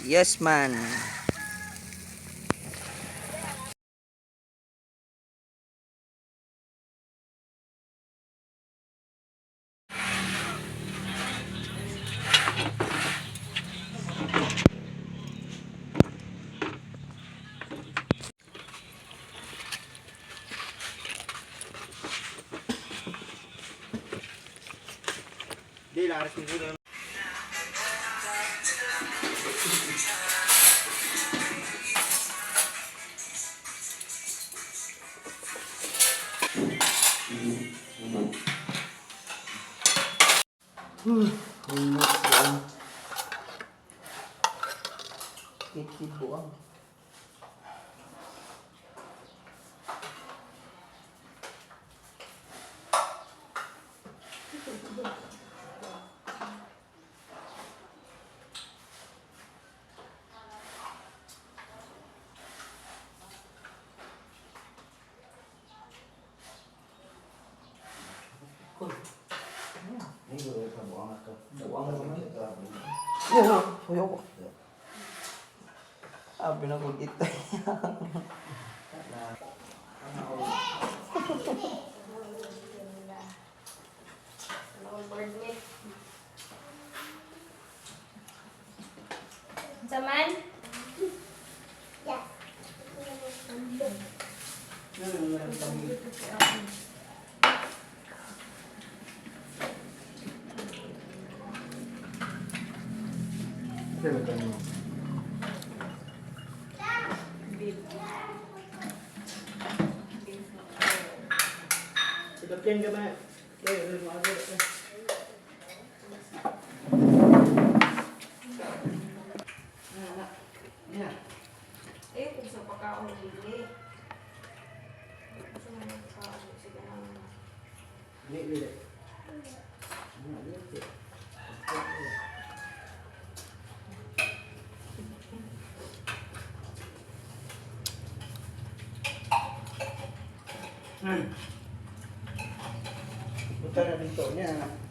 Yes man. Di laras ni Buddha. Kitid buang. Yeah, suyo ko. Sabi na kung ito. Ano board meet? Zaman? Yes. Silapyan ka ba? Eh, ano. Eh, kung sa pagkaon dili. Sa mga pagkaon, sige na. Di, di. Punta na dito niya.